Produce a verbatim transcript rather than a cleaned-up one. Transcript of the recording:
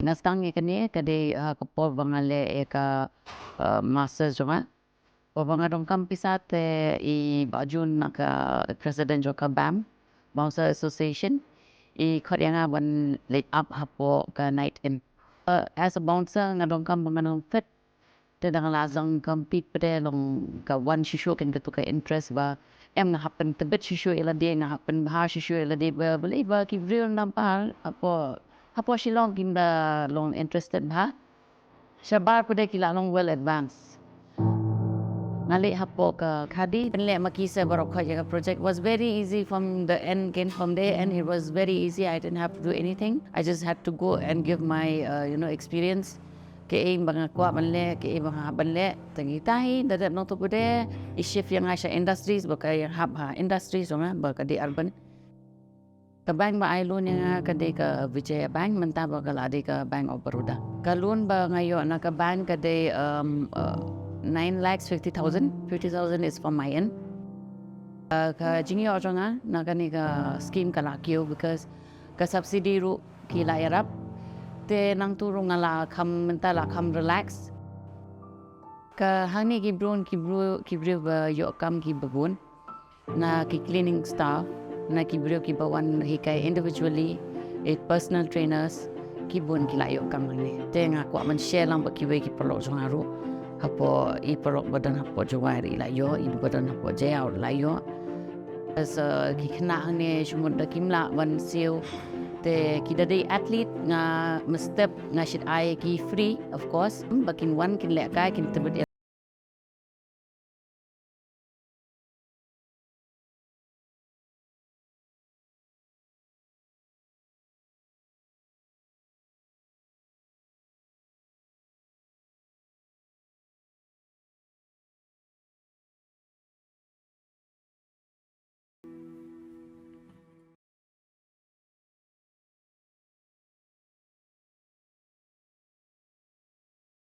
Nga sdang ïa kane ka dei ha ka por ba nga leh ïa ka master jong nga. Ba nga donkam pisa te i Bah Jun na ka president jong ka BAM, Bouncer Association, i khot ïa nga ban leit ap hapoh ka Night Inn. As a bouncer nga donkam ba ngan long fit. Te da nga la zang compete pat, long ka wan shuh shuh kane katu ka interest ba em nga hap pyntbit shuh shuh ïa lade, nga hap pynbha shuh shuh ïa lade ba balei ba ki briew na bha hapoh, hapoh Shillong kim da long interested bha. Shabar pat ki la long well advanced. Nga leit hapoh ka khadi, pynleh ma ki se baroh khoit ïa ka project. Was very easy from the end, came from there, and it was very easy. I didn't have to do anything. I just had to go and give my uh, you know, experience. Kaei ba nga kwah ban leh, kaei ba nga hap ban leh. Te ngi tahi da dep nongtuh pat i shift ïa nga sha industries, ba ka ïa hap ha industries jong nga ba ka dei urban. Ka bank ba ai loan ïa nga ka dei ka Vijaya Bank, mynta ba ka la dei ka Bank of Baroda. Ka loan ba nga ïoh na ka bank ka dei um, uh, nine lakhs fifty thousand. Fifty thousand is for my inn. Uh, ka jingïoh jong nga na kane ka scheme ka la kiew because ka subsidy ruh ki la ïarap. Te nangtu ruh nga la kham, mynta la kham relax. Ka hangne ki briew, ki briew, ki briew ba ïoh kam ki babun. Na ki cleaning staff, na ki briew ki ba wan hikai individually, i personal trainers, ki bun ki la ïoh kam hangne. Te nga kwah ban share lang bad kiwei ki paralok jong nga ruh. Hapoh i paralok ba don hapoh Jowai ruh i la ïoh, i ba don hapoh Jaïaw ruh la ïoh. As uh, ki khynnah hangne shu mut da kim lah ban siew. Te ki da dei athlete, nga mynstep nga shait ai ki free, of course. Ba kin wan kin lehkai, kin tbit